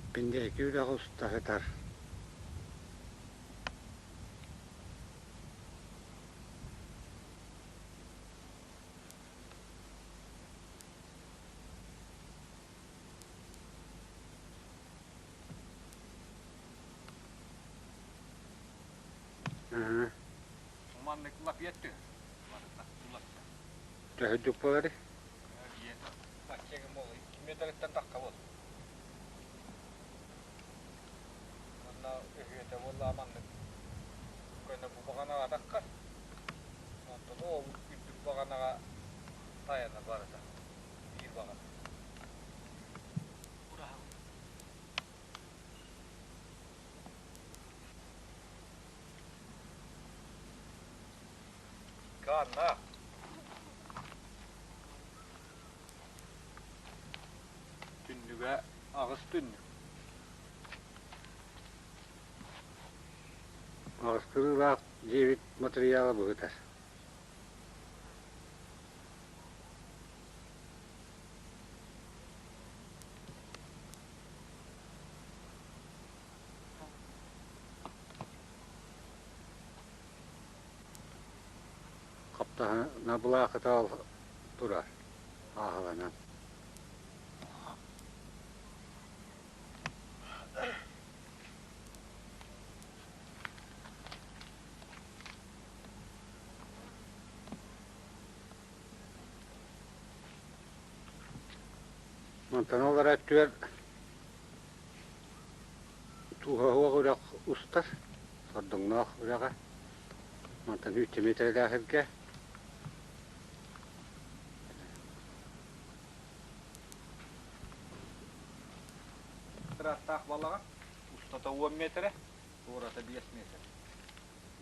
Кэппиндээки үрэҕи уста сытар. Маннык лаппыйа түһэр. Барыта уларыта. Төһө буоларый? Бачча буолла. 2 метрыттан тахха буолла. Манна өһүөтэ буолла маннык көнө бу баҕанаҕа таххар. Онтон ол үрдүк баҕанаҕа тайана барыта. Биир баҕана. Ганна. Түннүгэ аҕыс түннүк. Аҕыс кырыылаах дьиэбит матырыйаала быһытар. Хаптаһына былаахыта турар, ааһыланан. Мантан ол эрэ өттүгэр Тууһаһуох үрэх устар, Сордоҥноох үрэҕэ. Мантан 3 миэтэрэлээх сиргэ. Ыраахтаах балаҕан устата 10 миэтэрэ, туората 5 миэтэрэ.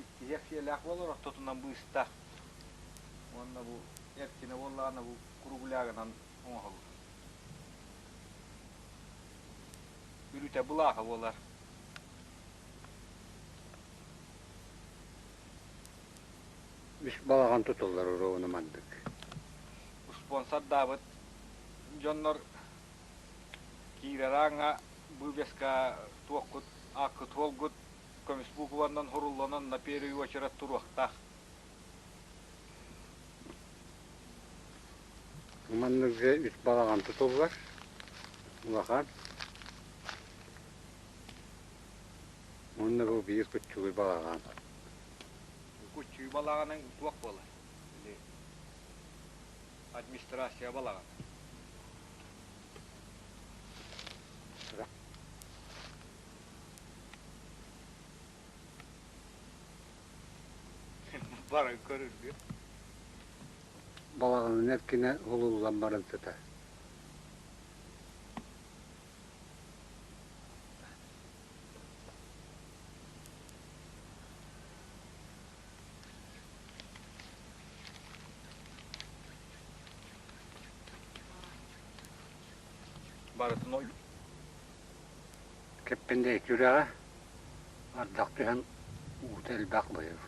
Иккиһиэх сиэлээх буолар, ортотунан быыстаах. Уонна бу эркинэ буоллаҕына бу круглягынан оҥоһуллар. Үрүтэ былааха буолар. Үс балаҕан тутуллар уруогуна маннык. Успуонсардаабыт дьоннор киирэр ааҥҥа вывеска туоххут, ааккыт-суолгут көмүс буукубанан сурулланан на первый уочарат туруохтаах. Маннык үс балаҕан тутуллар. Улахан. Уонна бу биир куччугуй балаҕан. Куччугуй балаҕаныҥ туох буолар? Или администрация балаҕана. Баран көрүллүө. Балаҕанын эркинэ уһулуллан баран сытар. Барытын Кэппиндээки үрэҕэ ардах түһэн уута элбэх быйыл.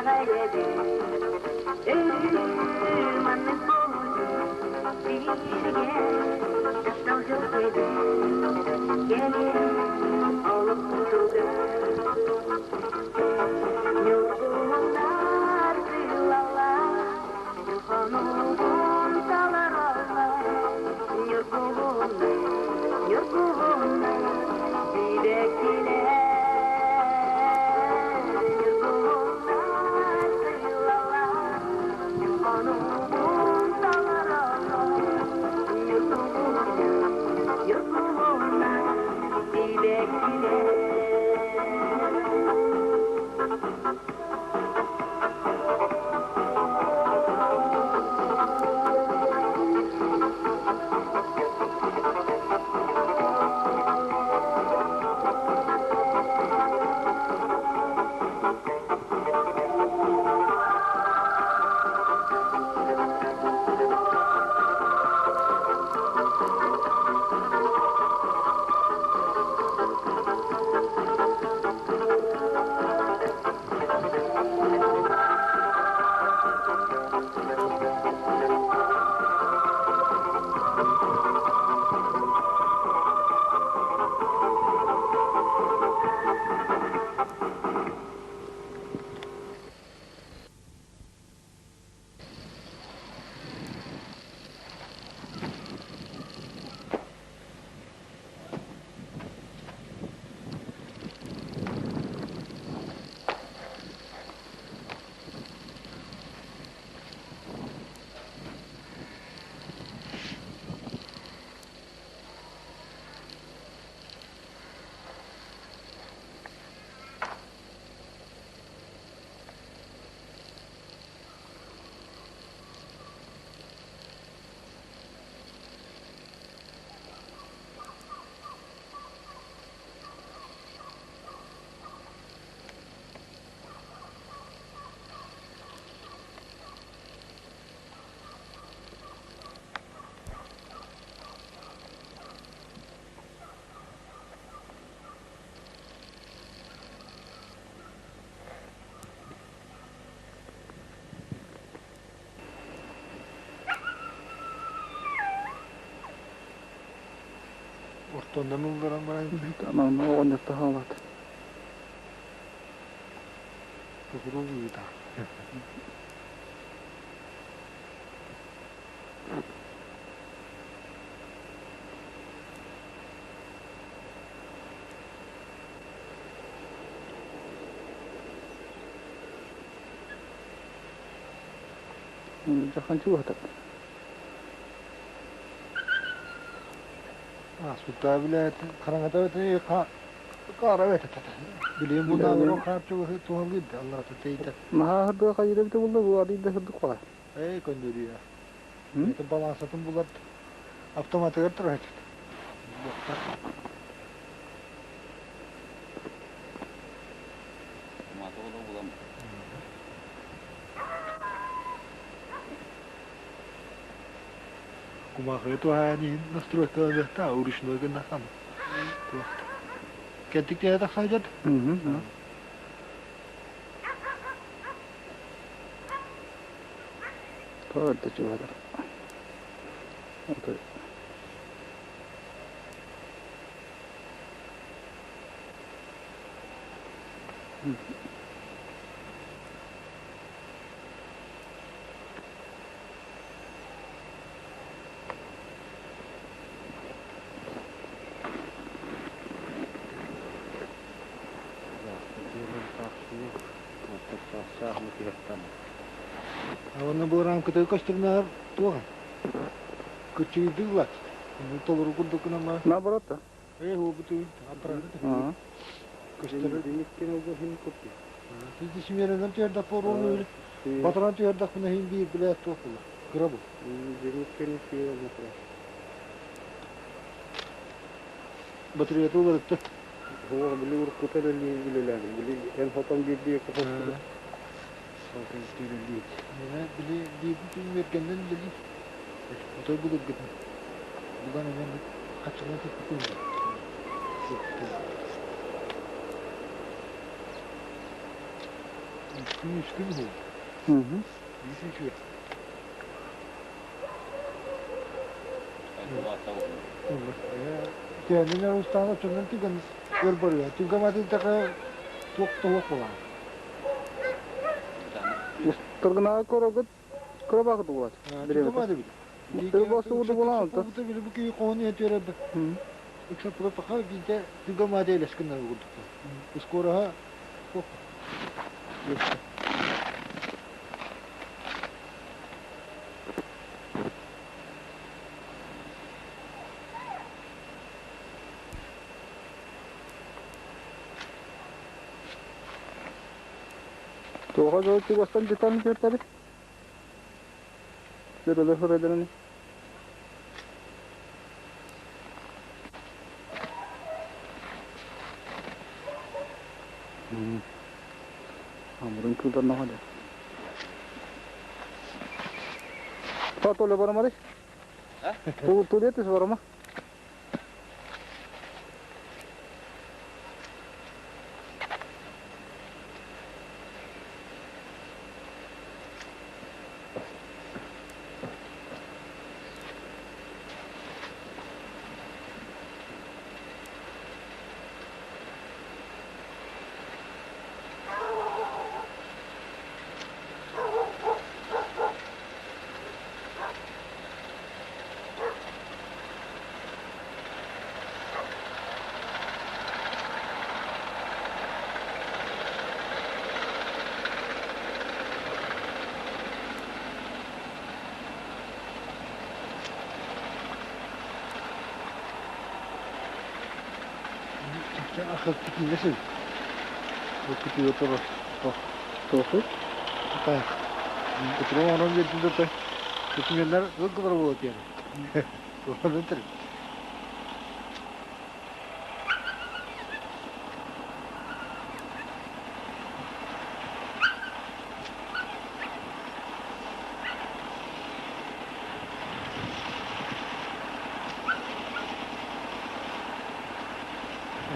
Итэҕэйэбин, өрүү маннык буолуо бииргэ таптал дьол кэлин, кэлин олохпутугар. Ньургуһуннар сыылаллар, хонугун талараллар. Ньургуһуннар, ньургуһуннар, сибэккилэр. Ньургуһуннар сыылаллар, хонугун талараллар. Ньургуһуннар, ньургуһуннар, сибэккилэр. Ортоннан ылларан баран Анан оҕонньор таһаалаат. Тохурул ыыта. Дьахан чугаһатар. Ааспыттаа билээт хараҥата хаара бэтэ билиэн булнаабыро хаар чугаһы туһалыыр да алларата тэйдэ. Наһаа сырдыга хайыра эбитэ буолла бу арыйда сырдык баҕай. Эй көндөрүө. Это балансатын булар автоматыгар турар. Кумахы туһаайан иһин настройкаланыахтаах уручной гыннахам. Кэлтик тиһэ тахсаадьат? Тоҕо эрдэ чугаһатар. Окей. Уонна бу рамката көстөрүнээр туох кыччыйдыылар. Толору курдук гынан Наоборот да. Э, бу аппарат. Көстөр. Тизи смеренен түөрдак порон Батаран түөрдак мына хин биир билэ туох була. Кыра бу. Батареята уларытты. Били уруккута үлэлээн, били эн хотон биирдии Били биирдии үөргэннэн үлэлиир. Отой булургутун. Булан эмэн хаччылан сыппытын. Үс күн үһү. Үс үчүгэй. Кэннинэ устаана чоннон түгэн өр барыа. Түгэматын таха туох туох буолаа. Устаргынаа көрөгүт кырабаакы тугулат. Түгэмады били. Устар булан алта. Бу били бу кии хоһун етүөрэ Ыкса паха бинте түгэмады элескин курдук. Скороха Туоха жол чугастан деталь кертари. Сөрөлөр хөрөдөрүн. Амырын кылдар нахады. Та толе барамары? Ту тулетис барама? Ахыр тикинесин. Бу кити отор. Тоқы? Так. Утро онон бердин да. Күтүгеннер ылгылар болот яны. Онон тер.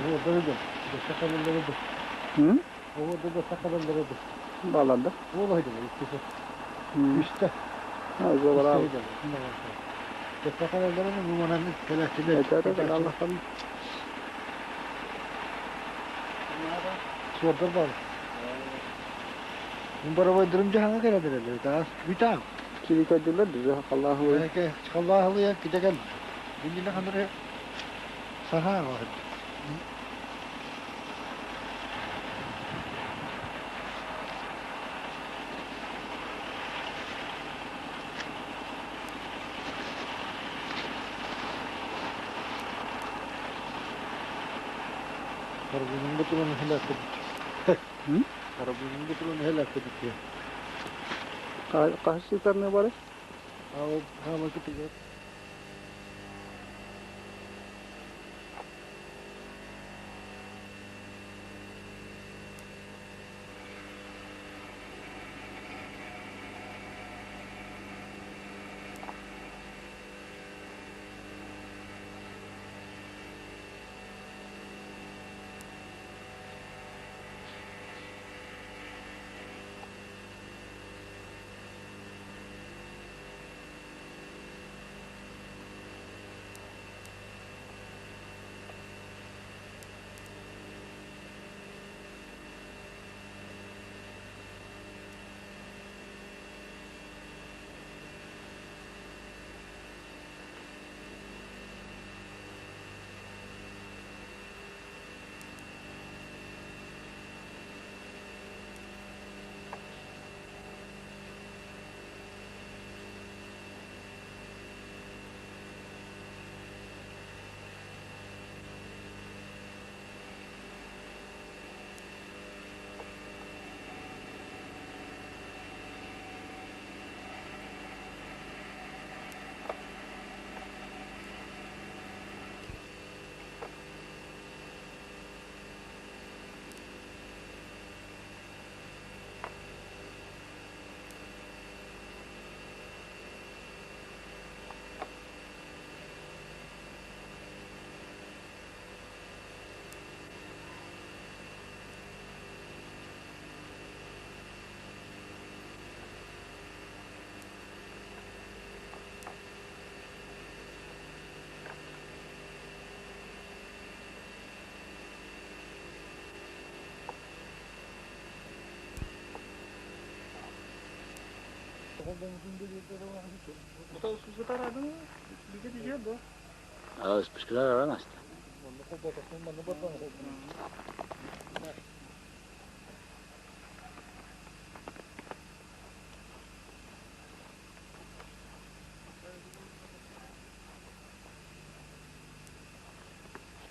О, да да. Да сакаллары да. О, да да сакаллары да. Баланда. Ол haydi. İşte. Ha, zor abi. Сакаллары бу мананы келәчеләр. Это Allah Allah. Суордар бар. Барабай дырым жаһаңа келәдер. Таас бүтәң. Кили көдүлөр düzü Allahu. Әке Аллаһы китәгән. Биндине хандыр саха бар. Карабының бутулын helak edip. Карабының бутулын helak edip. Кайсы тарны бар? Ау, хама китәгән.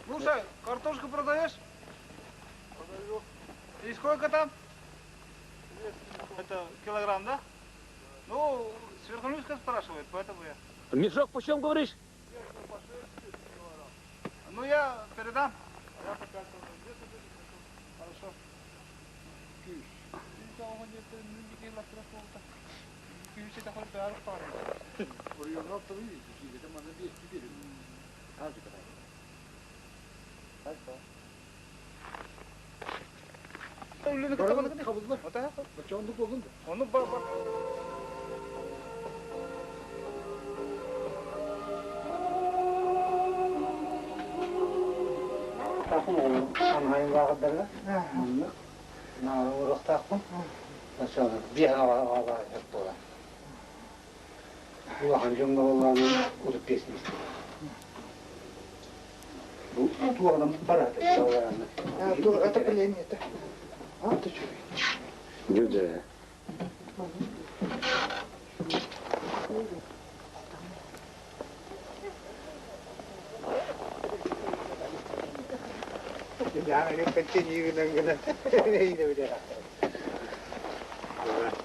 Слушай, картошку продаешь? Продаю. И сколько там? Это килограмм, да? Ну, Сверхлюшка спрашивает, поэтому я. Мешок почем говоришь? Ну, я передам. Я пока Хорошо. Onu bak bak. Отопление это. А ты что? Люди.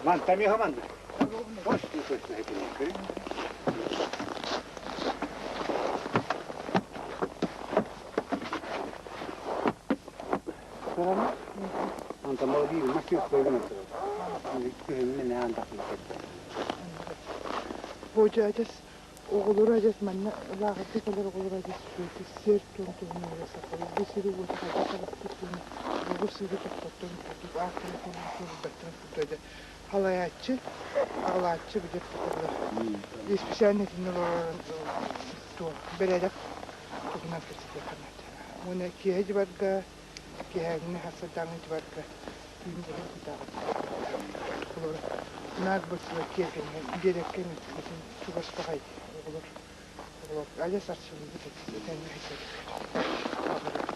Ман там я команда. Точно, точно, это не Anta mulla viime mä kyykkoin Күһүн мен Божа оҕолор адьас манна лааҕырга кэлэр оҕолор адьас үчүгэйдик сиэр-туом туһунан эрэ сахалыы бу сири уоту хайдах харыстыыр туһунан оҕо сыыһы тохтоттон курдук ааттарын суруйбаттарын курдук этэ халайааччы аҕалааччы билэр кытыллар специально итиннэ олорон туох бэрээдэк туһунан кэпсэтиэххэ наада уонна киэһэ дьыбарга киэһээҥҥи сарсыардааҥҥы дьыбарга түүн быһа кутааҕыт холобура наар бу киэргэннэ биэрэккэ эмит чугас баҕай оҕолор оҕолор адьас арчылыыбыт этэҥҥэ сылдьабыт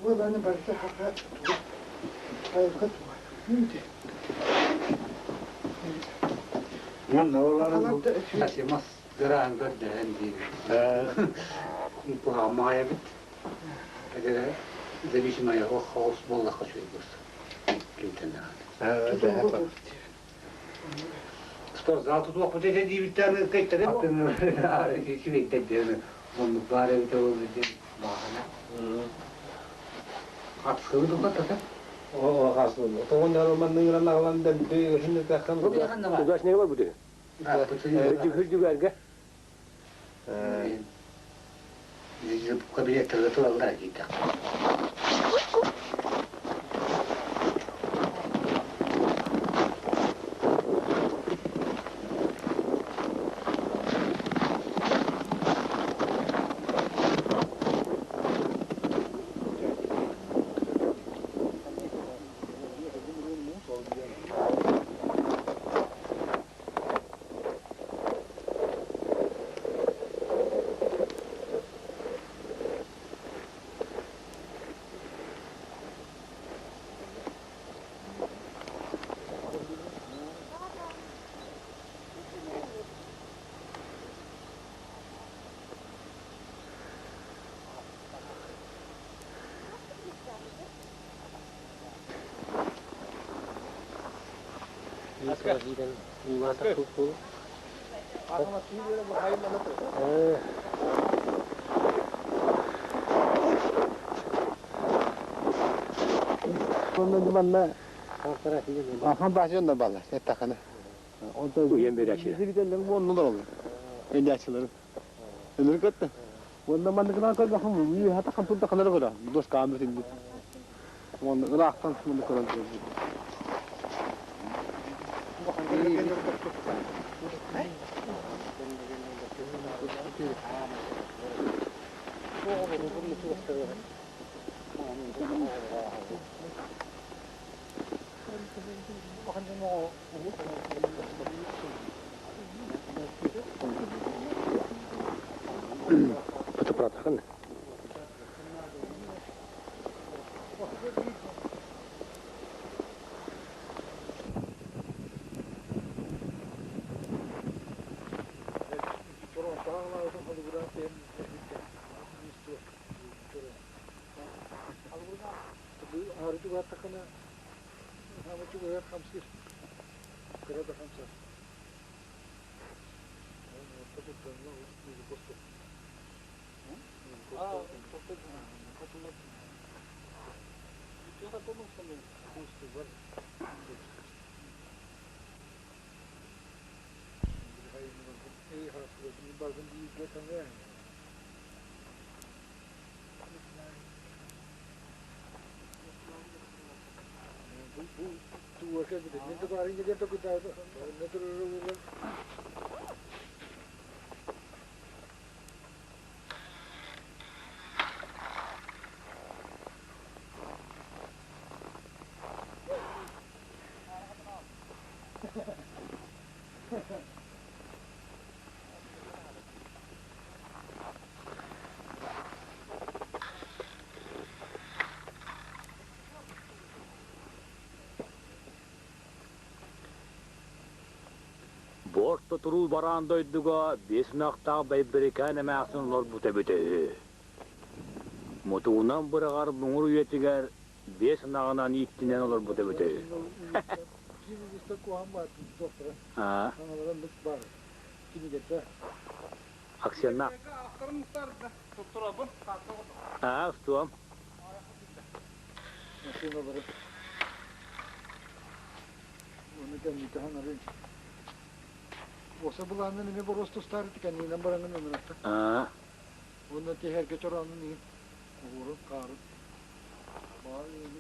Буоланы барыта хака айылҕа туга. Мас гыраан көрдөһөн диир. Куһаҕан маайа бит. Эдэрэ зависимая хаос буоллахха үчүгэй буолсу. Кимтэн даҕаны. Спортзал тутуохпут этэ диибиттээн кыйтары үчүгэйдэр диэн оннук баар эбитэ буолла диэн баҕана. Хатсыбы туппатата. О, хасыл. Тоҕон дары манныгынан аҕалан дэнди өһүн Бу биэхэн да бар. Удачный бар бу. Хүрдүгәргә. Кабинеттерге тураллар кийтэ. Манна Ахан баһыйан да балар, эттэххинэ. Онтон Уйан берәчилер. Битэллэр оннулар олор. Эндячылары. Өнөр көттө. Онна манныгынан көрбөхүм, үйü хата хантун да канар көрө. Дос каамы тинди. Онна ыраахтан муну көрөн турбут. Фотоаппарат ханна? Бу орто туруу бараан дойдуга биэс ынахтаах Бэйбэрикээн эмээхсин олорбута эбитэ үһү. Мутугунан быраҕар муҥур үйэтигэр биэс ынаҕынан ииттинэн олорбута эбитэ үһү. Аа. Аксеннаах. Аа, устуом. Оса былаанын эме боростустар тиканнынан бараңын ыныракта. Аа. Онно тиһэргэ чороонун иһин уурун хаарын. Баар эми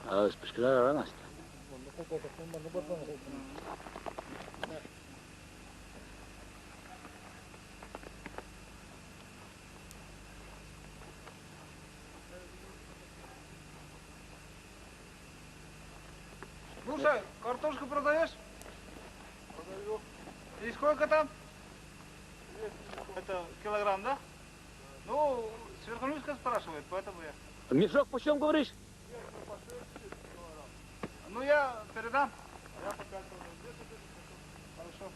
Аа, спешкалар аранаста. Слушай, картошку продаешь? И сколько там? Это килограмм, да? Ну, Сверхлюдька спрашивает, поэтому я. Мешок почем говоришь? Ну, я передам. Я пока Хорошо.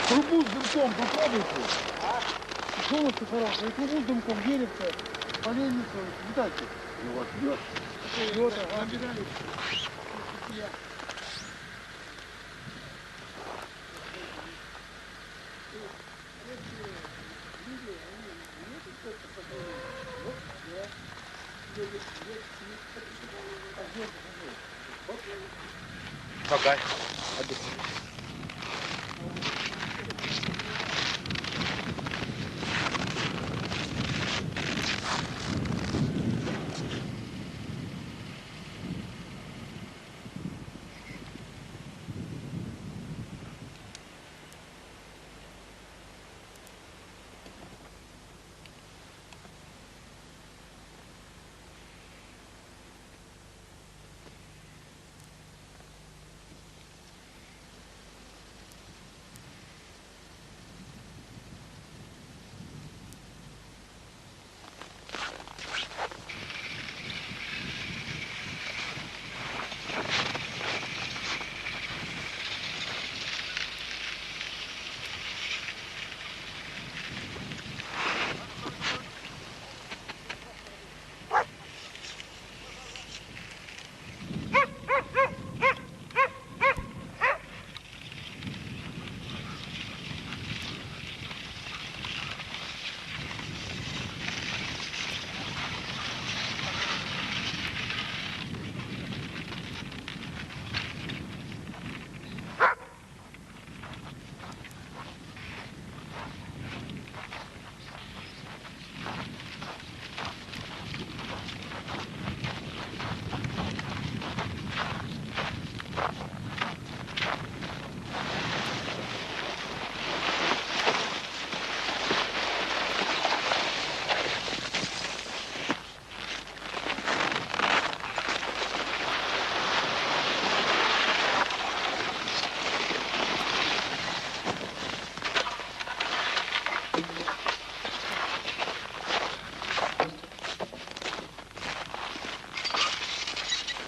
Трубу с дымком попробуйте. Золото хорошее. Трубу с дымком, деревце, поленницу. Видайте. Ну вот, бьет. Бьет, ага. Пока.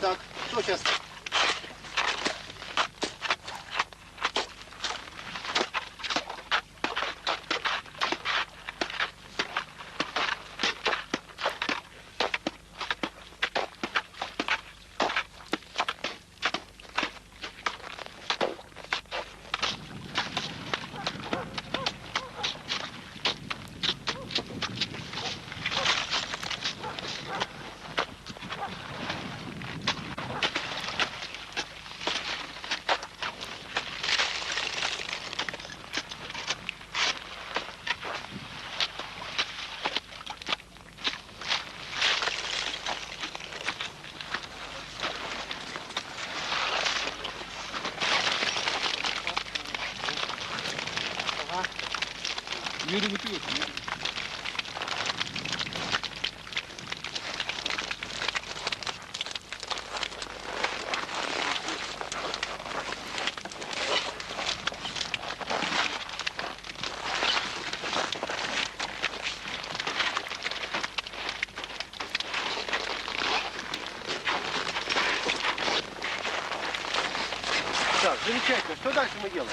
Так, что сейчас? Так, замечательно. Что дальше мы делаем?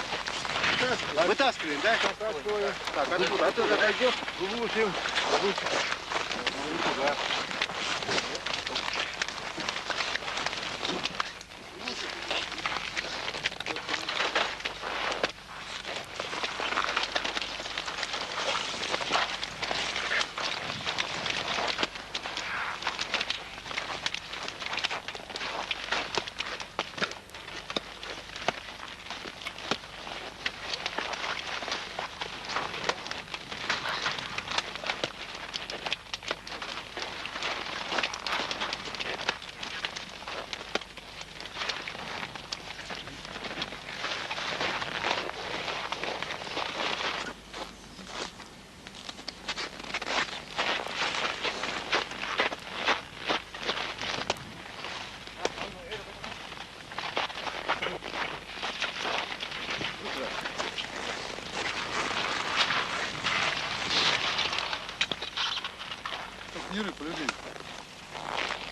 Вытаскиваем, да? Вытаскиваем. Так, откуда? Оттуда дойдем. Глушим.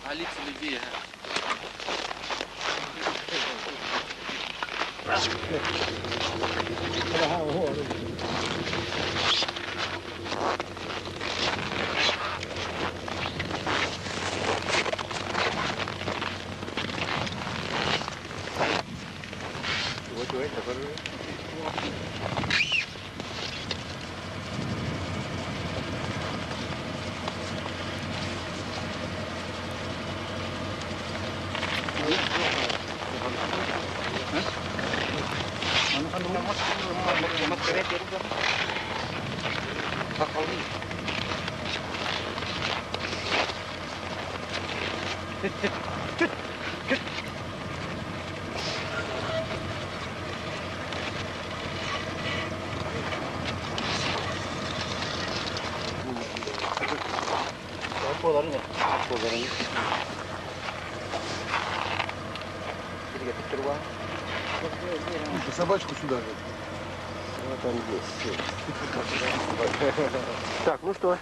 А лица людей, ага. Собачку сюда же. Так, ну что?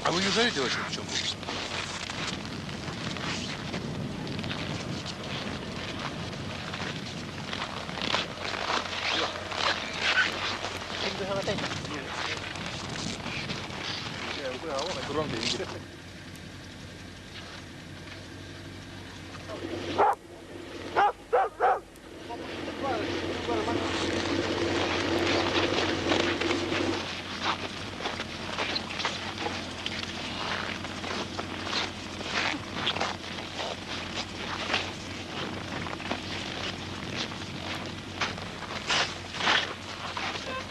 А вы не знаете вообще, в чем тут?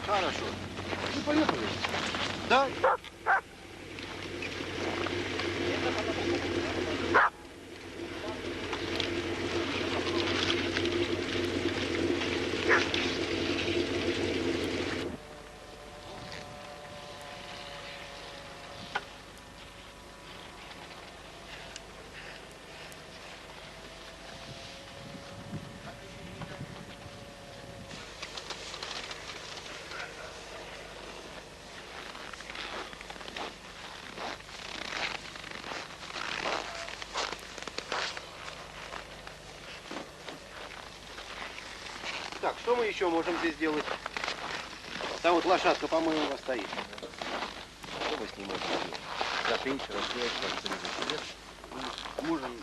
Хорошо. Ну, поехали. Да. Что мы еще можем здесь сделать? Там вот лошадка, по-моему, у вас стоит. Что мы с ней можем сделать? Запрячь, распрячь, как Можем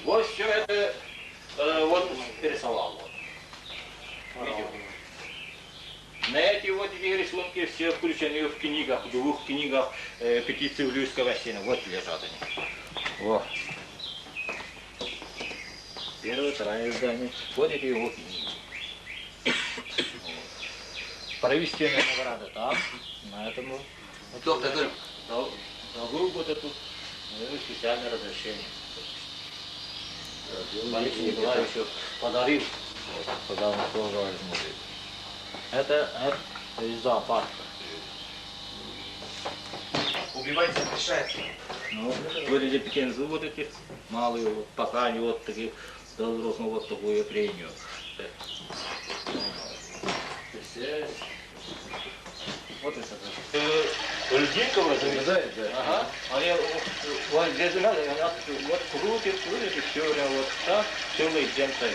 Вот все это он рисовал. Вот. Видео. На эти вот эти рисунки все включены в книгах, в двух книгах петиции Вилюйского бассейна. Вот лежат они. Вот. Первое, второе издание. Вот эти его книги. Вот. Правительственная награда там, на этом. Доктор, дал вот эту специальное разрешение. Борис Николаевич подарил, вот, когда он тоже музей. Это из зоопарка. Убивать запрещается. Ну, вот эти пекинзы, вот эти малые, вот, пока они вот такие, до взрослого вот такую премию. Вот это. Льдинка вроде. Да, да. Ага. Они вот здесь надо, она вот крутит, крутит, и все время вот так, целый день так.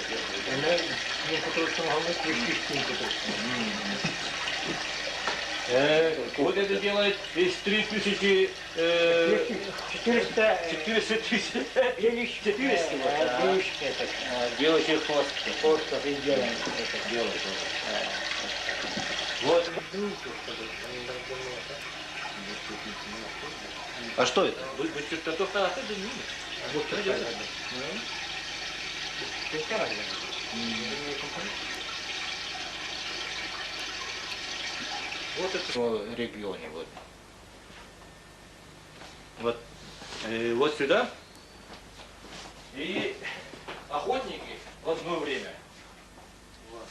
Вот это делает из 3000... 400... 400 тысяч. 400. Белых хвост. Хвостов и делаем. Белый. Вот. А что это? Вот это в регионе. Вот. Вот, вот сюда. И охотники в одно время. Вот.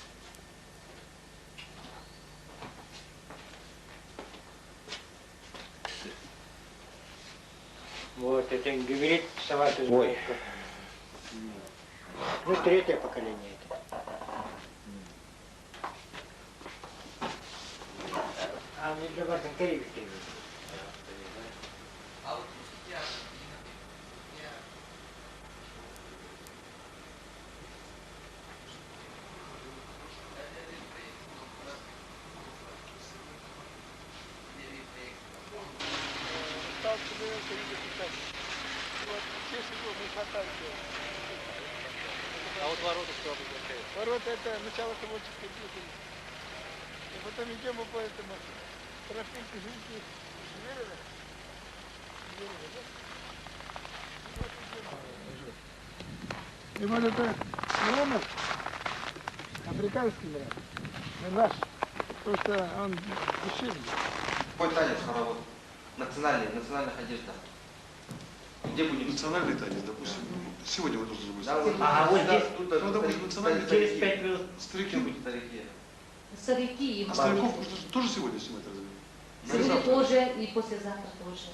Вот, это говорит сама. Ой. Ну, третье поколение это. А мне для вас Вот, чаще всего мы хватаемся. А вот ворота что обозначают? Ворота это начало творческой деятельности. И потом идем мы по этому тропинке жизни Зверева. Зверева, да? Вот идем. И вот это мрамор, африканский мрамор, не наш, потому что он дешевле. Какой танец хоровод? Национальный, в национальных одеждах. Где будем? Национальный танец, допустим, сегодня вы должны быть. Да, вот, А, вот здесь. Тут, Ну, допустим, национальный старики. Через 5 минут. Старики. Будут старики. Старики и А стариков нужно же тоже сегодня снимать разве? Или Сегодня завтра? тоже и послезавтра тоже.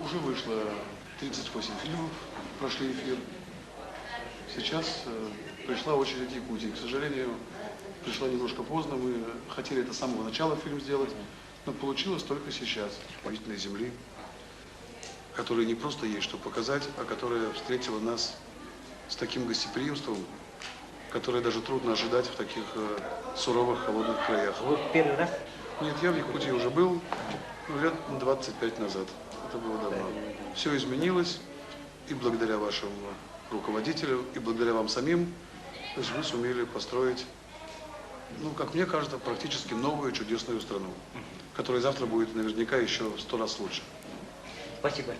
Уже вышло 38 фильмов, прошли эфир. Сейчас пришла очередь Якутии. К сожалению, пришла немножко поздно. Мы хотели это с самого начала фильм сделать, но получилось только сейчас. Удивительной земли. которой не просто есть что показать, а которая встретила нас с таким гостеприимством, которое даже трудно ожидать в таких суровых, холодных краях. Вы первый раз? Нет, я в Якутии уже был лет 25 назад. Это было давно. Все изменилось, и благодаря вашему руководителю, и благодаря вам самим, то есть вы сумели построить, ну, как мне кажется, практически новую чудесную страну, которая завтра будет наверняка еще в 100 раз лучше. Спасибо.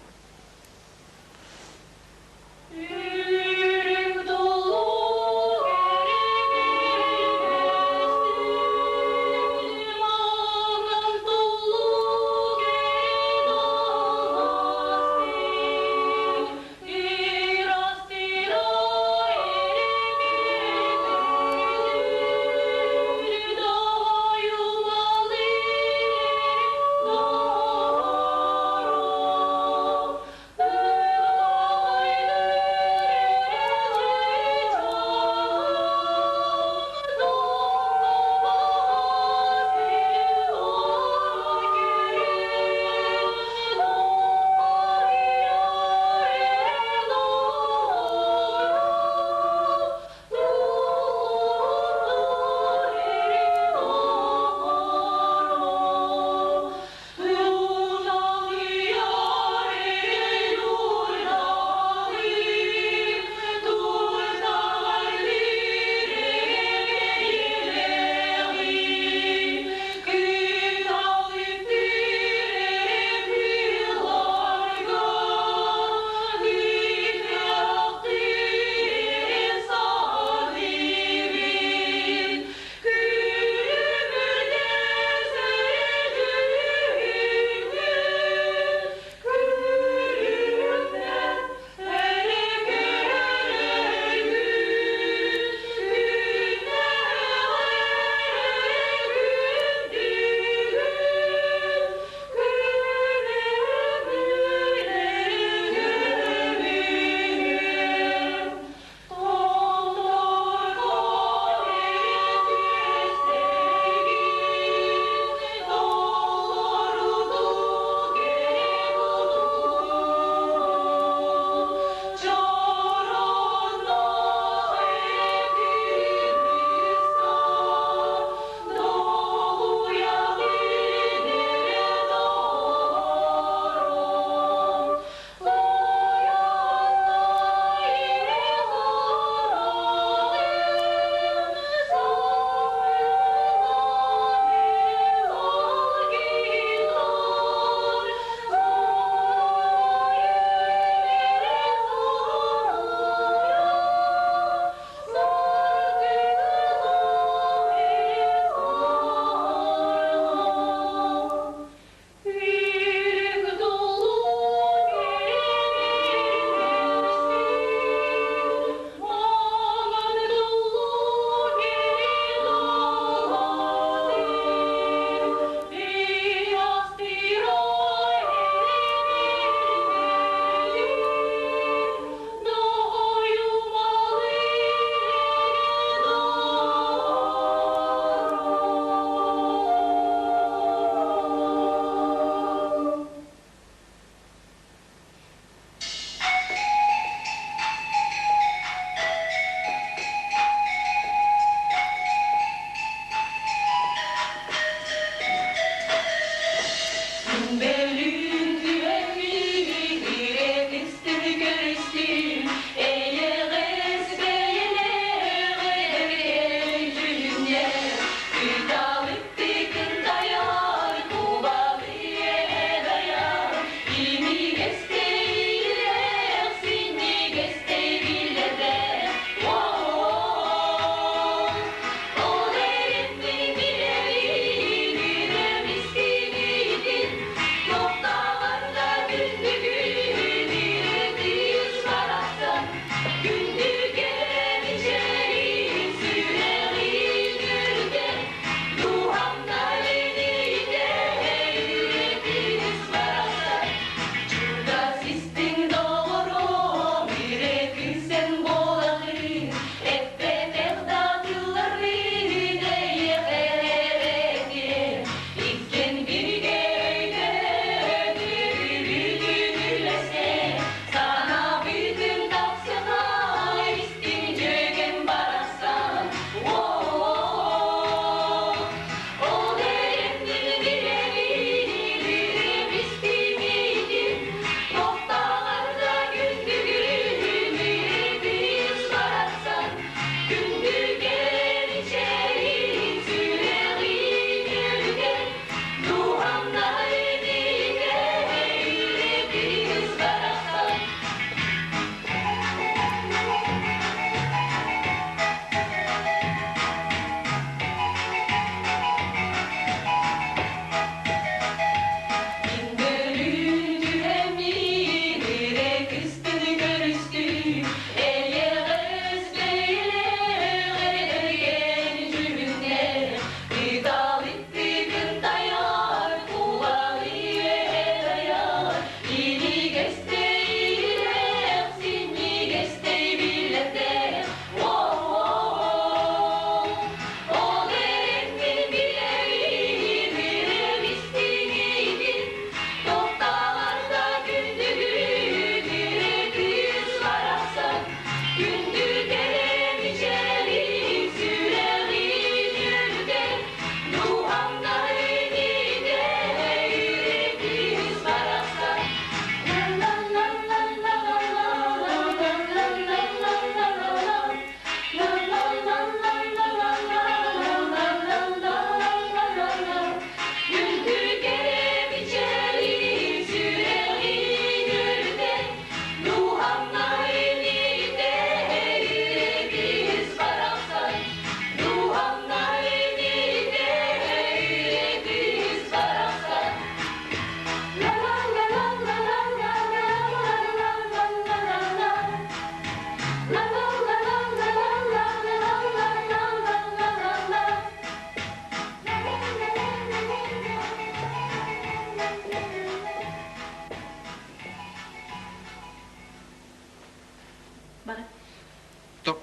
Стоп.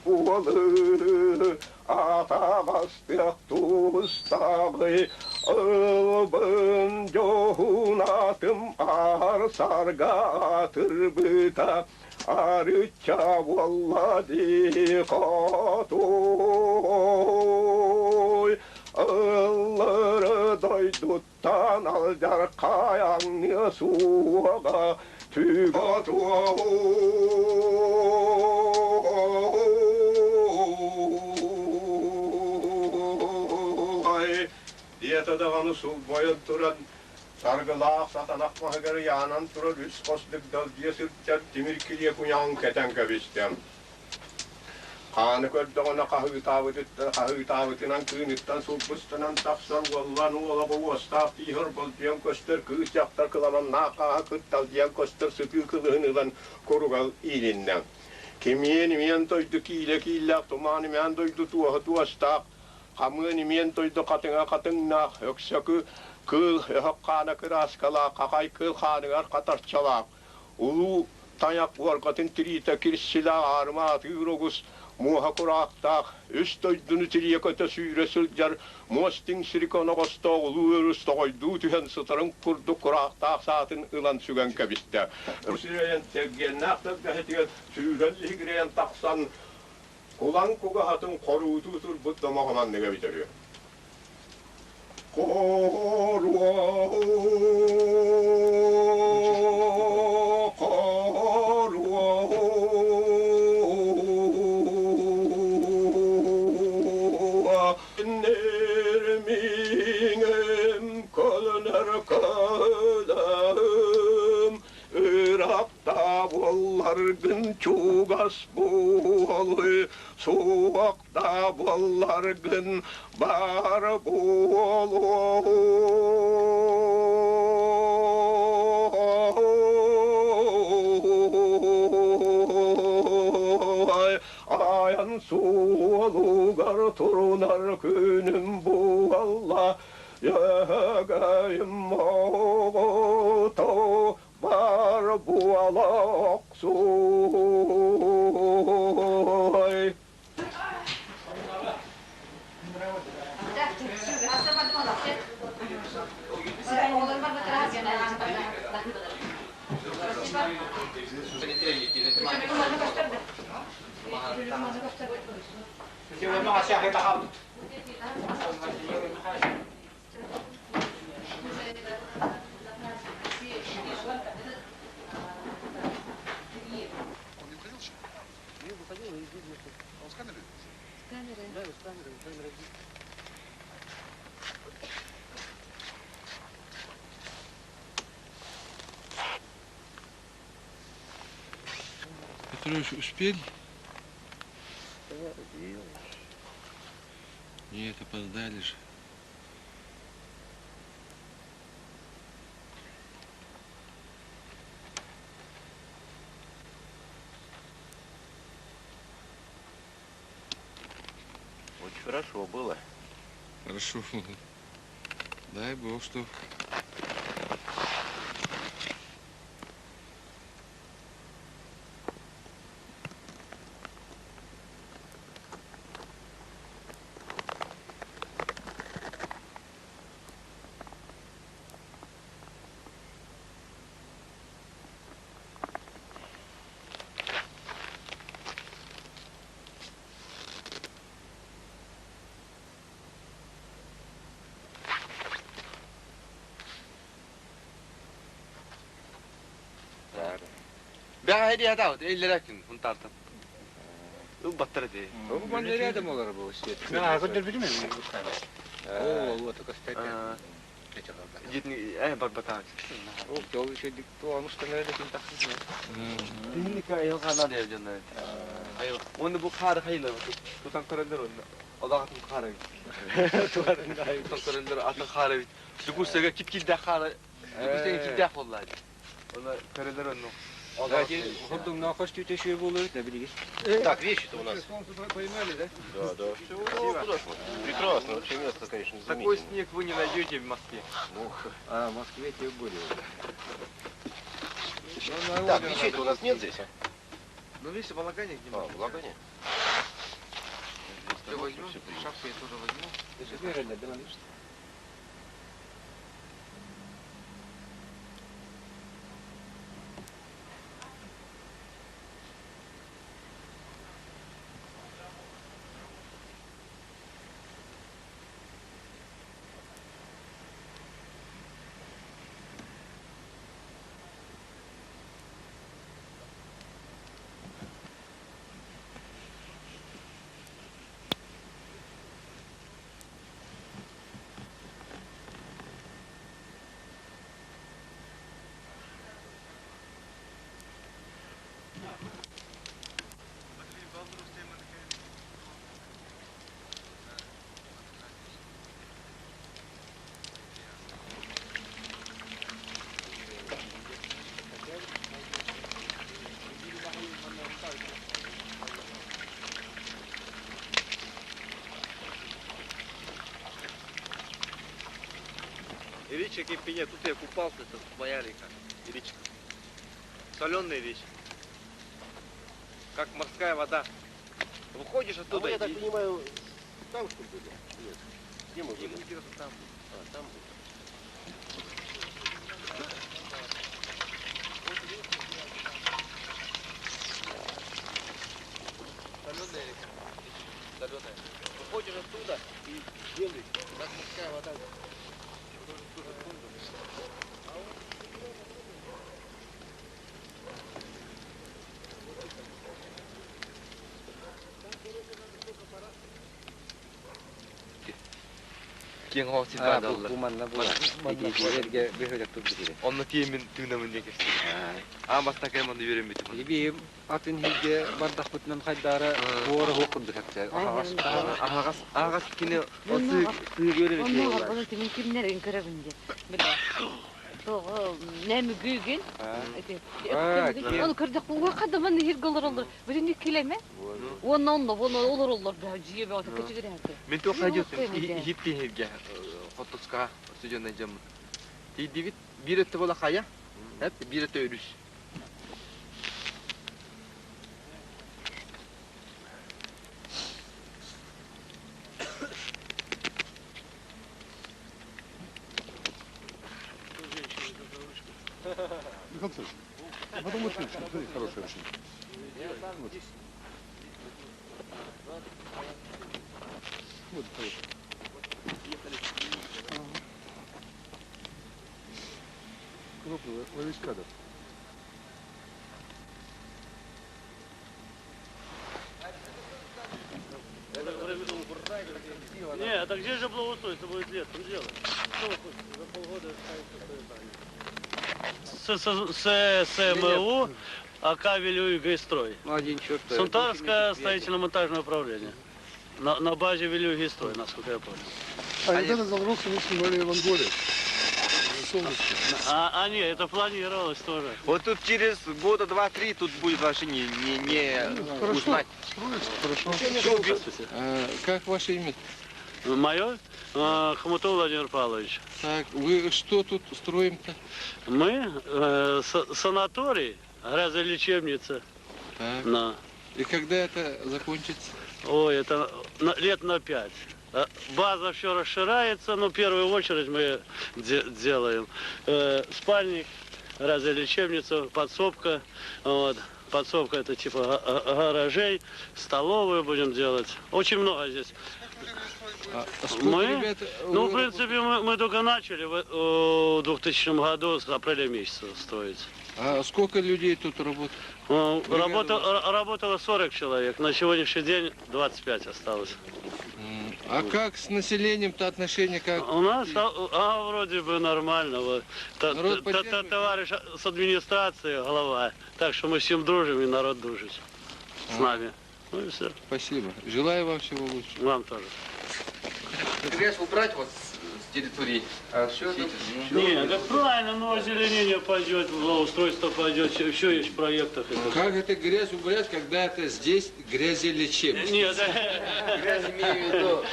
Уолы атаҕастыах тустааҕы ылбын дьоһунатым аар-сарга атырбыта арычча буолла дии хотуй ыллыры дойдуттан алдьархай аҥныа суоҕа түгэ диэтэ даҕаны сулбойон туран саргылаах сатанах маһыгар ыйаанан турар үс хос дыгдалдьыйа сылдьар тимир килиэ куйаҕын кэтэн кэбистэ. Хааны көрдөҕүнэ хаһыытаабытынан кыыныттан сулбустанан тахсар уоллан уолаҕа уостаах тииһэр болдьуйан көстөр кыыс дьахтар кыламаннаах хааһа кытталдьыйан көстөр сытыы кылыһын ылан куругал иилиннэ. Кимиэн имиэн дойду киилэ кииллээх, тумаан имээн дойду туоһа туостаах, хамыан имиэн дойду хатыҥа хатыҥнаах, өксөкү кыыл өһөх хаана кырааскалаах, хахай кыыл хааныгар хатарчалаах, Улуу тайах уоргатын тириитэ кирсилээх аарыма атыыр оҕус муоһа кураахтаах, үс дойдуну тирийэ көтө сүүрэ сылдьар муос тиҥсирик оноҕостоох улуу өрүс тоҕойдуу түһэн сытарын курдук кураахтаах саатын ылан сүгэн кэбистэ. Сирэйин чэлгиэннээх тэлгэһэтигэр сүүрэн лиһигирэйэн тахсан, кулан кугаһатын хоруутуу турбут домоҕо манныга эбитэ үһү. Буолларгын чугас буолуй, суох да буолларгын баар буолуо. Айан суолугар турунар күнүм буолла, Дьөһөгөйүм оҕото бар буола охсуй. Он не уходил еще? Не, выходил, и видно, что... А он с камерой? С камерой. Да, с камерой, камера здесь. Петрович, успели? Нет, опоздали же. Очень хорошо было. Хорошо было. Дай бог, что Бэҕэһээ диэхэ иллэрэ күн Һунтаартан. Ылбаттар этэ. Бу рядом олар бу свет. А, көрдөрбүтүм эми. О, вот кстати. Дитни э барбатаан. О, жол еще то амустанар да кин тахсыз. Тиһинника айылҕана диэ дьоннор. Оны бу хаары хайла тутан көрөллөр онно. Олаҕатын хаары. Тутан көрөллөр атын хаары бит. Дүгүсэгэ кип килдэх хаары. Дүгүсэгэ килдэх боллаа. Оны көрөлөр онну. Хордуҥнаах көстүүтэ үчүгэй буолуо эбит да билигин. Так, вещи-то у нас. Солнце поймали, да? Да, да. Все, ну, куда ж мы? Прекрасно, вообще место, конечно, Такой изумительное. снег вы не найдете в Москве. А, в Москве тем более. Так, вещей-то у нас нет здесь, а? Ну, видишь, в Алагане где А, в Лагане? Все возьмем, шапку я тоже возьму. Речка Кипене, тут я купался, это моя река. Речка. Соленая речка. Как морская вода. Выходишь А оттуда вы, я так и- понимаю, там что ли были? Нет. Где мы были? Где-то там. А, там были. Соленая река. Соленая. Выходишь оттуда и белый, как морская вода. Кең хоос А, бу бу манна бу. Ити бөхөлөк тут битире. Онно тиэмин тыынамын диэн кэпсиир. Аан бастакы манна үөрэммитим. Иби атын хиге бардахпытынан хайдара буора хук курдук Ахагас. Аһаҕас аһаҕас кини сыы Онно орбону тимин кимнерин көрөбүн диye. Биле. Тоҕо нәми гүйгин. Оны көрдөх бу кадаман хир голор олор. Бүтүн килеме. Онно онно оны олор олор бу жие бу кечигер хәте. Мин туох хайдьытым иһиттин хирге хотуска студионный жаммын. Тиийдибит биир өттө буола хайа, эп биир өттө өрүс. Михаил Александрович, а потом вот смотри, смотри, хорошая очень. Вот. Вот хорошая. Ага. Кнопку ловить кадр. Не, а так где же благоустройство будет летом делать? Что вы хотите, за полгода ставить такое здание? ССМУ, АК Вилюй-Гайстрой. Ну, один черт. Сунтарское строительно-монтажное управление. На базе Вилюй-Гайстрой, насколько я понял. А вот этот Залрос мы снимали в Анголе. Солнышко. А не, это планировалось тоже. Вот тут через года два-три тут будет вообще не Хорошо. узнать. Строится, хорошо. Здравствуйте. А, как ваше имя? Мое? Хомутов Владимир Павлович. Так, вы что тут строим-то? Мы санаторий, грязолечебница. Так. На. И когда это закончится? Ой, это лет на 5. База все расширяется, но в первую очередь мы делаем спальник, грязолечебницу, подсобка. Вот. Подсобка это типа гаражей, столовую будем делать. Очень много здесь. А сколько, Мы? ребят, Ну, вы в принципе, мы только начали в 2000 году, с апреля месяца строить. А сколько людей тут работает? Работало 40 человек, на сегодняшний день 25 осталось. А как с населением-то отношения? Как? У нас, вроде бы нормально. Вот. Народ поддерживает? Товарищ с администрации глава. Так что мы всем дружим, и народ дружит с нами. Ну и все. Спасибо. Желаю вам всего лучшего. Вам тоже. Грязь убрать вот с территории. А все это... Нет, так правильно, ну озеленение пойдет, благоустройство пойдет, все есть в проектах. Это. Как это грязь убрать, когда это здесь грязелечебница? Нет, Грязь имею в виду,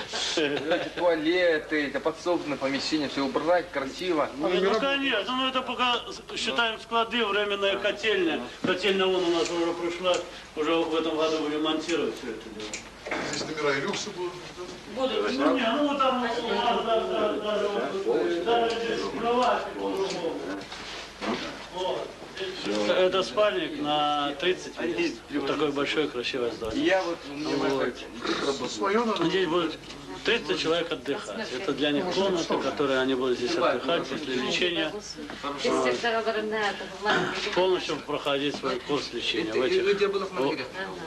эти туалеты, это подсобное помещение, все убрать красиво. Ну, конечно, ну это пока считаем склады, временная котельня. Котельня вон у нас уже пришла, уже в этом году будем монтировать все это дело. Здесь номера и люксы будут. Будут, ну не, ну там у нас даже, вот, даже здесь кровати по-другому. Вот. Это спальник на 30 мест. Вот такое большое красивое здание. Я вот, Вот. Здесь будет 30 человек отдыхать. Это для них комнаты, которые они будут здесь отдыхать после лечения. Полностью проходить свой курс лечения. В этих,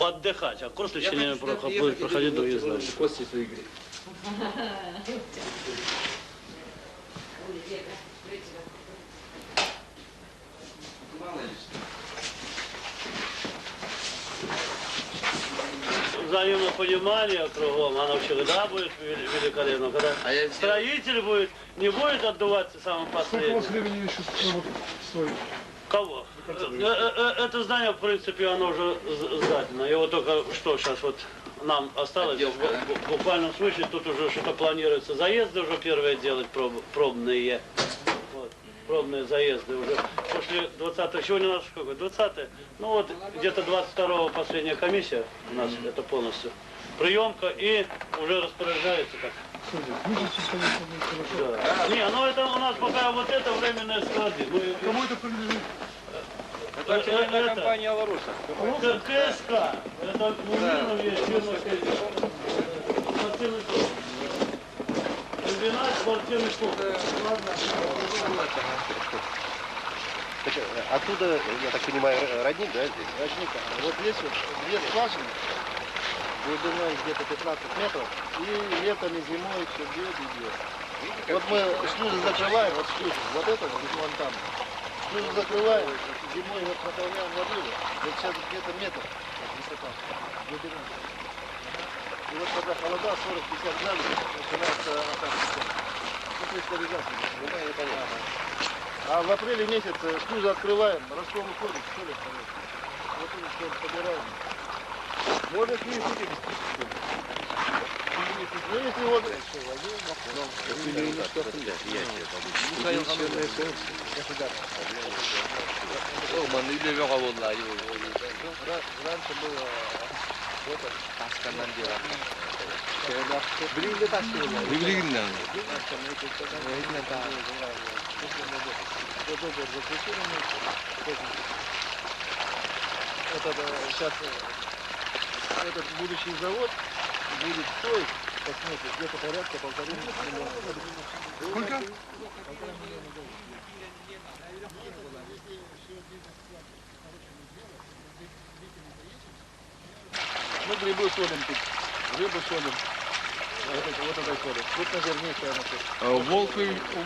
отдыхать, а курс лечения будет проходить в других зданиях. Кости свои греть. Взаимопонимание кругом, оно всегда будет великолепно. Когда строитель будет, не будет отдуваться самым Сколько у вас последним. времени еще строить? Кого? Это здание, в принципе, оно уже сдадено. Его только что сейчас вот нам осталось, в буквальном случае, тут уже что-то планируется. Заезды уже первые делать, пробные. Вот, пробные заезды уже. После 20-го, сегодня у нас сколько? 20-е? Ну вот, где-то 22-го последняя комиссия у нас, это полностью. Приемка и уже распоряжается как. Да. Не, ну это у нас пока вот это временные склады. Мы... Кому это принадлежит? Это акционерная компания «Аларуса». КСК. Это у Мирном есть фирма спортивный клуб. Комбинат спортивный клуб. Так, оттуда, я так понимаю, родник, да, здесь? Родник. Вот здесь вот две скважины глубиной где-то 15 метров, и летом, и зимой все бьет и бьет. Вот мы шлюзы закрываем, вот шлюзы, вот это вот вон там. Шлюзы закрываем, зимой вот наполняем воду, вот сейчас где-то метр вот высота, глубина. И вот когда холода 40-50 градусов, начинается осадки. Ну, кристаллизация. Понятно. А в апреле месяце шлюзы открываем, раскол уходит, соль остается. Вот это все собираем. Можно с ней Ну, если вот... Раньше было... Это сейчас этот будущий завод будет стоить, посмотрите, где-то порядка 1,5 миллиона. Сколько? 1,5 миллиона долларов. Мы грибы солим тут, рыбу солим. Вот это соли. Крупнозернистая она тут.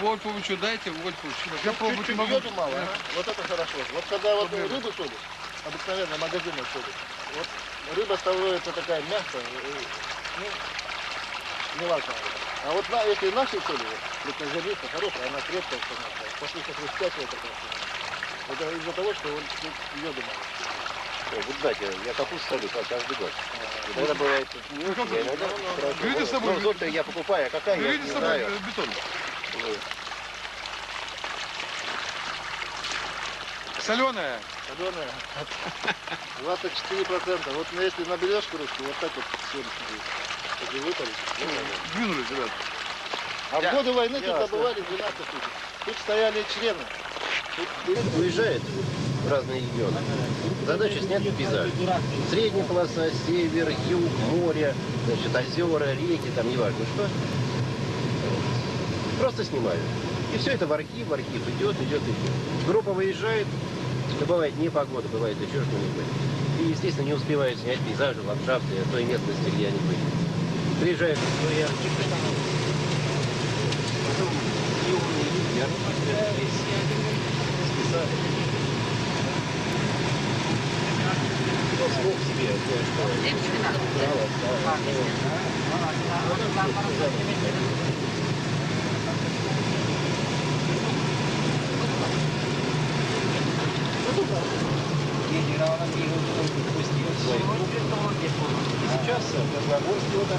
Вольфовичу дайте, Вольфовичу. Я пробовать чуть-чуть не могу. йоду мало, а? Вот это хорошо. Вот когда вот рыбу солишь, обыкновенно магазинную солишь, вот рыба становится такая мягкая, ну, не важно. А вот если нашей соли, крупнозернистая, хорошая, она крепкая становится, после хрустящая такая. Это из-за того, что он тут йоду мало. Вот дайте, я капусту солю каждый год. Иногда бывает не очень, я иногда хорошо. Берите с собой. Ну, соль-то я покупаю, а какая, я Берите не с собой знаю. бетон. Соленая. Соленая. 24%. Вот ну, если наберешь кружку, вот так вот соль будет. Если выпарить. Двинулись, ребят. А в годы войны тут добывали 12 тысяч. Тут стояли члены. Тут Уезжает в разные регионы. Задача снять пейзаж. Средняя полоса, север, юг, море, значит, озера, реки, там неважно что. Просто снимают. И все это в архив идет, идет, идет. Группа выезжает, бывает непогода, бывает еще что-нибудь. И, естественно, не успевают снять пейзажи, ландшафты той местности, где они были. Приезжают в свой архив. Потом и умные люди, архив списали. Смог себе кое-что. И сейчас в Красногорске вот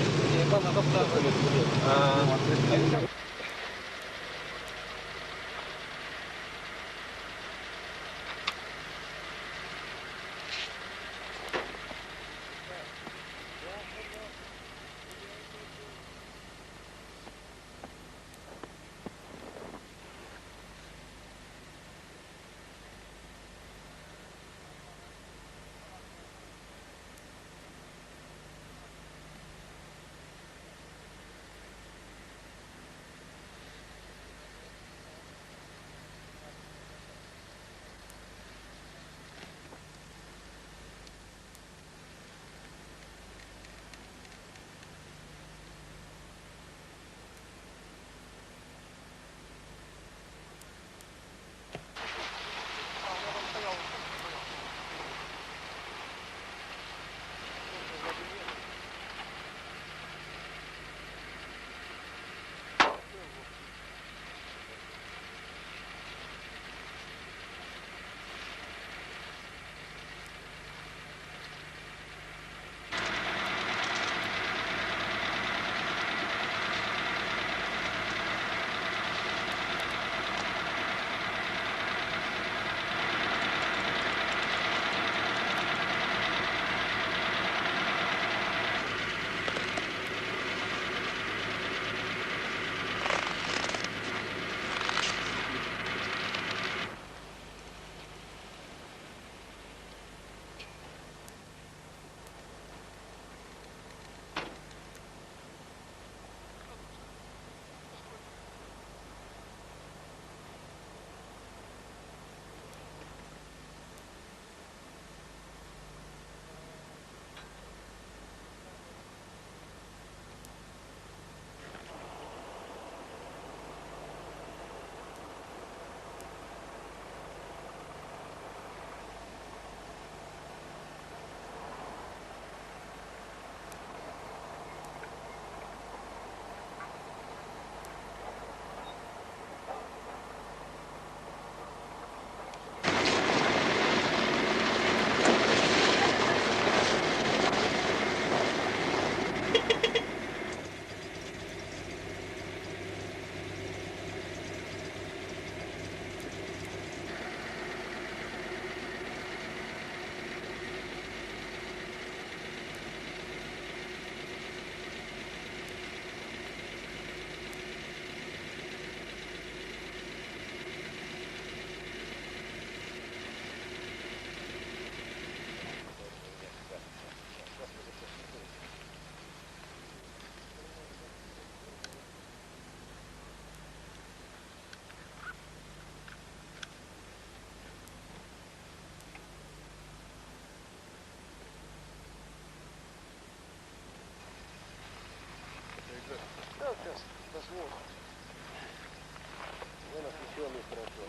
Да, сейчас посмотрим. Вон освещенный хорошо.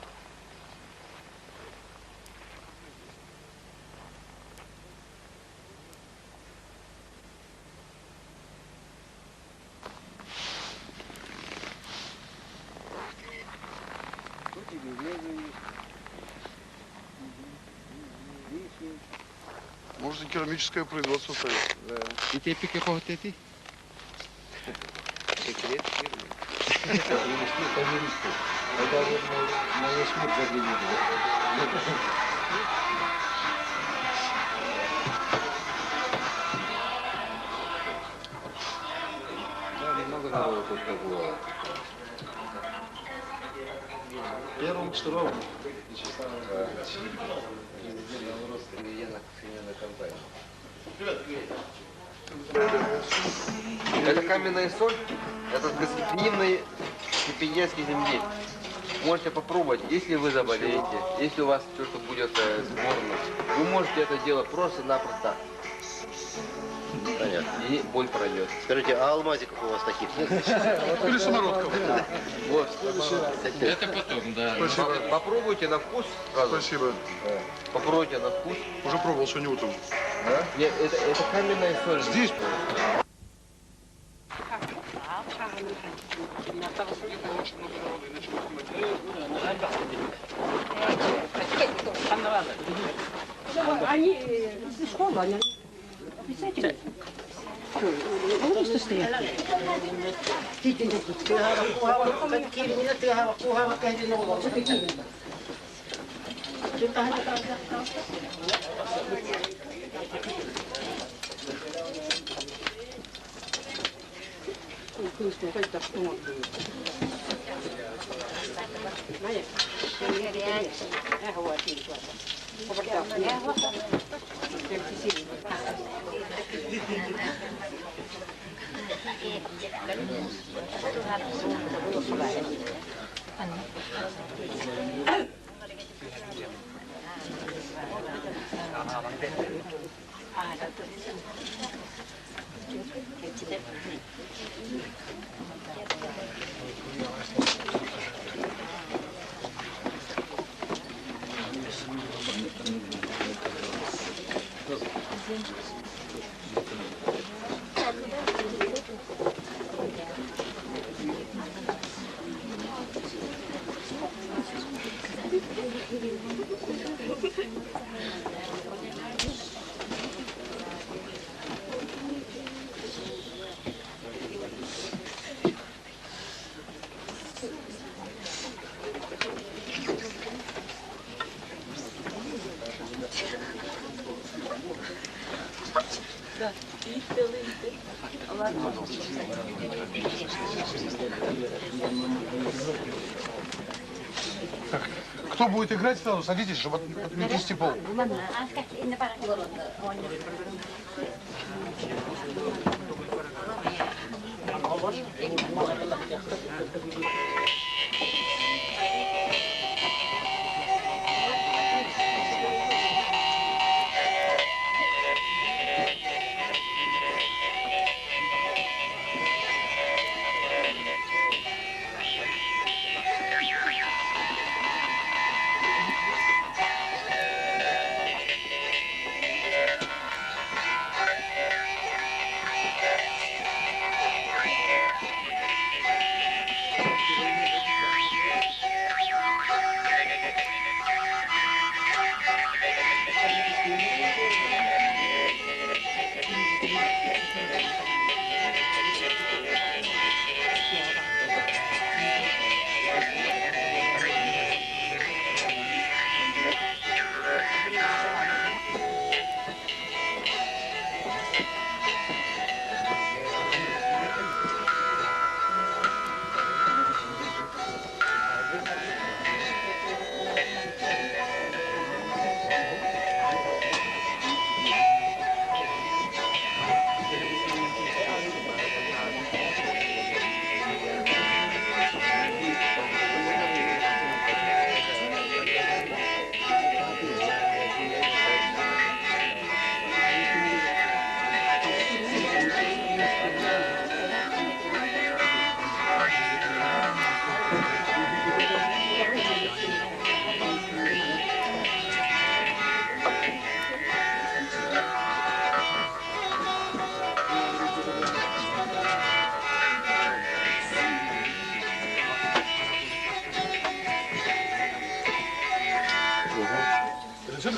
Тут и березы есть. Вишни. Можно керамическое производство ставить. Да. И те пики хотите? Секрет фирмы. Принесли по юристу. Я даже на весь мир заглянул. Да, немного народу тут побывало. Первым Штыром Вячеславом Президент Алроса Елена Ксения компания. Это каменная соль, это с гостеприимной Кипиенской земли. Можете попробовать, если вы заболеете, если у вас что-то будет с горлом, вы можете это делать просто-напросто. Понятно. И боль пройдет. Скажите, а алмазиков у вас таких нет? Или самородков. Вот. Это потом, да. Спасибо. Попробуйте на вкус сразу. Спасибо. Попробуйте на вкус. Уже пробовал сегодня утром. Да? Нет, это каменная соль. Здесь. Они школа, они писатели. Что стоят? Так, кто будет играть сразу, садитесь, чтобы отметить пол.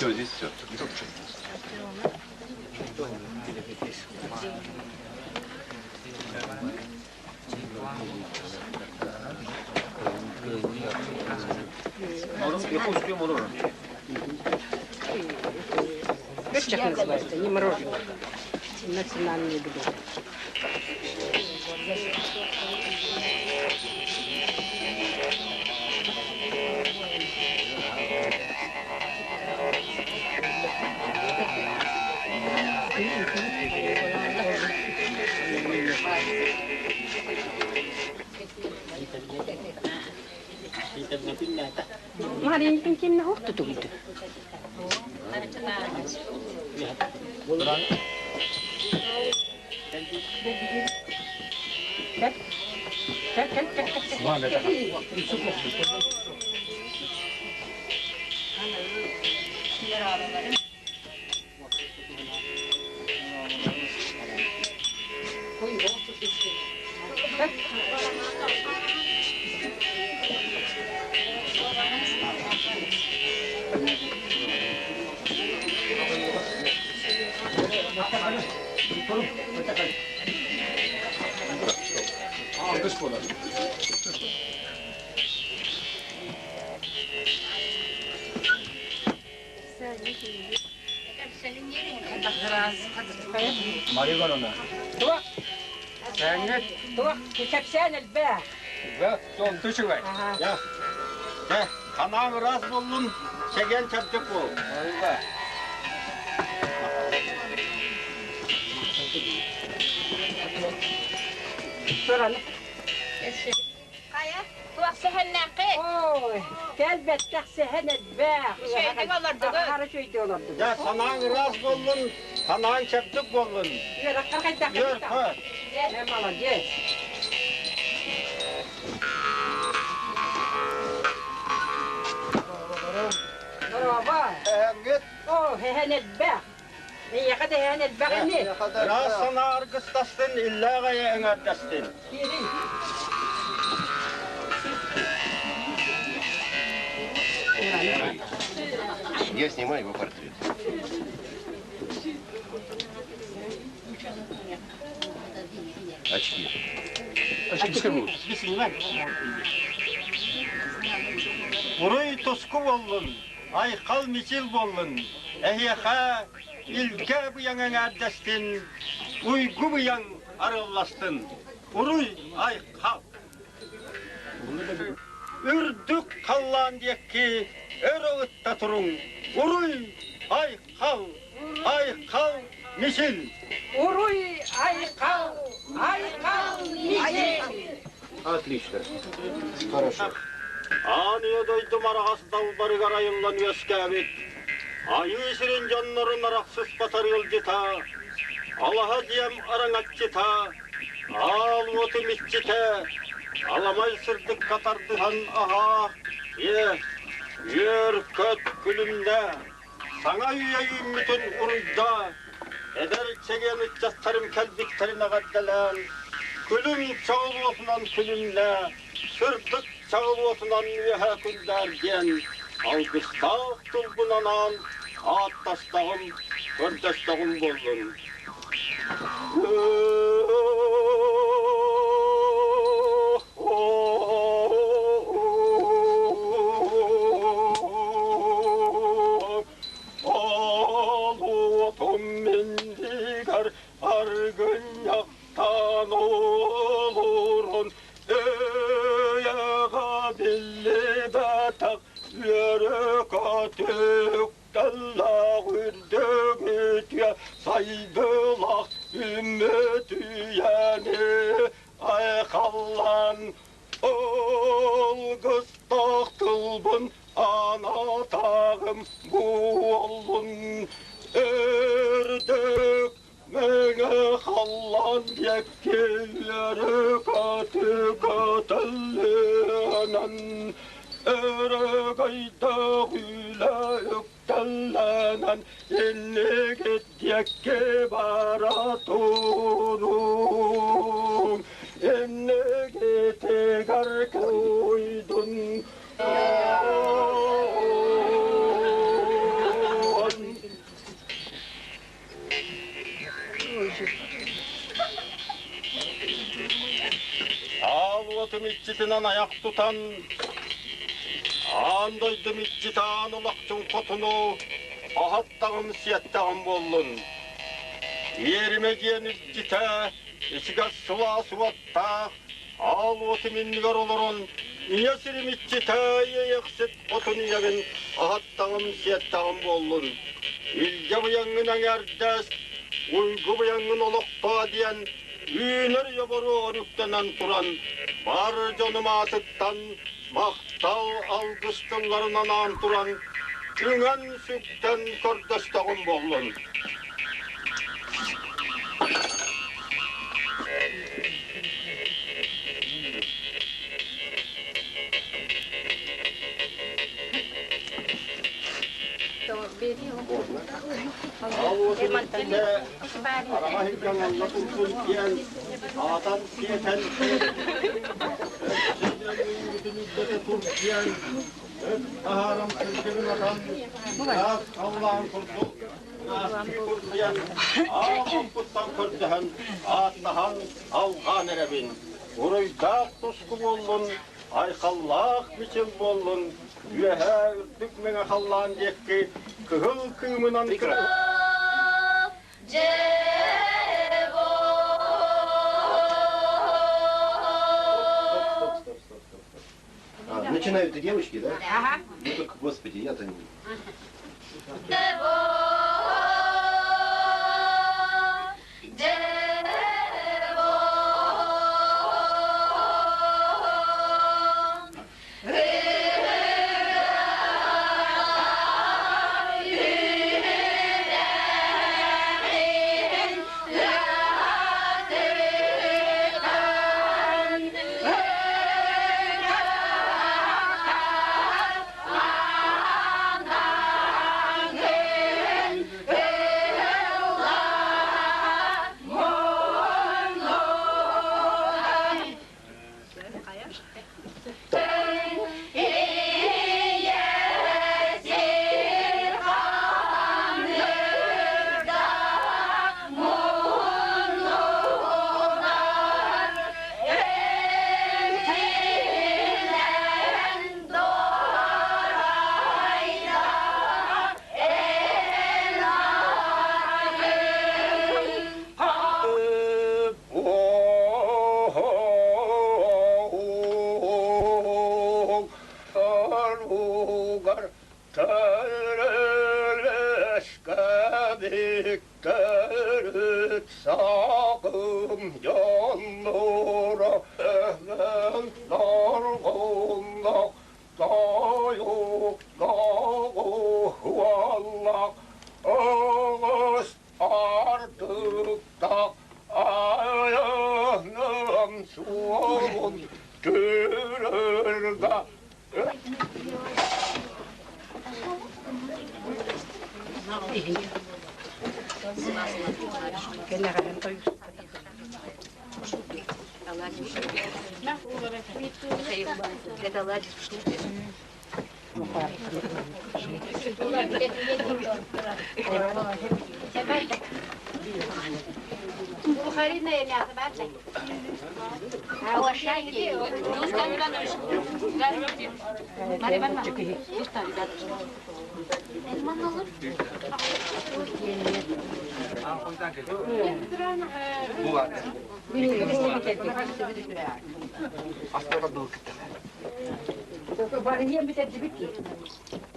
Все, здесь все. Якутское мороженое. Как называется? Не мороженое. Национальное блюдо. Маленький на ухту тут. Алгыс буолар. Мария Ивановна. Туох? Сәңет. Туох? Кэпсээн элбэх. Да, сонту үчүгэй. Я. Дьэ, санааҥ ыраас буоллун, чэгиэн чэбдик буол. Туран. Хайа, туох сэһэннээххит? Ой, кэлбэттэх сэһэн элбэх. Үчүгэйдик олордугут? Хара үчүгэйдик олордугут. Дьэ, санааҥ ыраас буоллун, санааҥ чэбдик буоллун. Үөрэххэр хайдах Үөрхэ. Дьэ, молодец. Дорообо. Эһэҥҥит? Оо, эһэн элбэх. Эйиэхэ да эһэн элбэх ини. Ыраас санаа аргыстастын, иллээх эйэ эҥэрдэстин. Киирин. Я снимаю его портрет. Очки. Очки пускай будут. Уруй туску буоллун, айхал мичил буоллун, эһиэхэ илгэ быйаҥ эҥээрдэстин, уйгу быйаҥ арылластын. Уруй айхал! Үрдүк халлаан диэки өр ылытта туруҥ, уруй айхал, айхал мичил! Уруй айхал, айхал мичил! Отлично. Хорошо. Аан ийэ дойдум араҕас далбарыгар айыллан үөскээбит, айыы сирин дьоннорун арахсыспатар ыалдьыта, алаһа дьиэм араҥаччыта, аал уотум иччитэ, аламай сырдыкка тардыһан аһаа, ийэ, үөр-көт күлүмнэ, саҥа үйэ үүммүтүн уруйдаа, эдэр чэгиэн ыччаттарым кэлбиттэрин эҕэрдэлээн, күлүм чаҕыл уотунан күлүмнэ, сырдык чаҕыл уотунан үөһэ күндээр диэн алгыстаах тылбын анаан ааттастаҕым, көрдөстөҕүм буоллун. Олуотум миндигэр аргынньахтан олорон Өйөҕө биллибэтэх үөрэ-көтүк Таллаах үрдүгүтүө сайдылах үмүтүйэни айхаллаан Алгыстаах тылбын анатаҕым буоллун Үрдүк мэҥэ халлаан диэки үөрэ-көтү көтөллөнөн Өрөгөйдөөх үлэ үктэллэнэн иннигит диэки бара туруҥ Иннигитигэр куйдун Аал уотум иччитинэн айах тутан, аан дойдум иччитэ аан олохчун хотуну аһаттаҕым сиэттэҕим буоллун. Иэримэ диэн илдьитэ ичигэс сылаас уоттаах аал уотум иннигэр олорон ийэ сирим иччитэ иэйэхсит хотун ийэбин аһаттаҕым сиэттэҕим буоллун. Илдьэ быйаҥҥын эҥэрдэс, уйгу быйаҥҥын олохтоо диэн үүнэр йоборуо өрүктэнэн туран бар дьонум аатыттан махтал алгыс тылларын анаан туран үҥэн-сүктэн көрдөстөҕүм буоллун. Аатан-сиэтэн таһааран сылдьыбын атан, халлаан курдук. Курдуйан, аал оппуттан көрдөһөн, ааттаһан, алҕаан эрэбин. Уруйдаах туску буоллун, айхаллаах мичил буоллун, үөһээ үрдүк мэҥэ халлаан диэкки кыһыл кыымынан А, начинают и девочки, да? Ага. Ну так, господи, я-то не...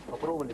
Попробовали?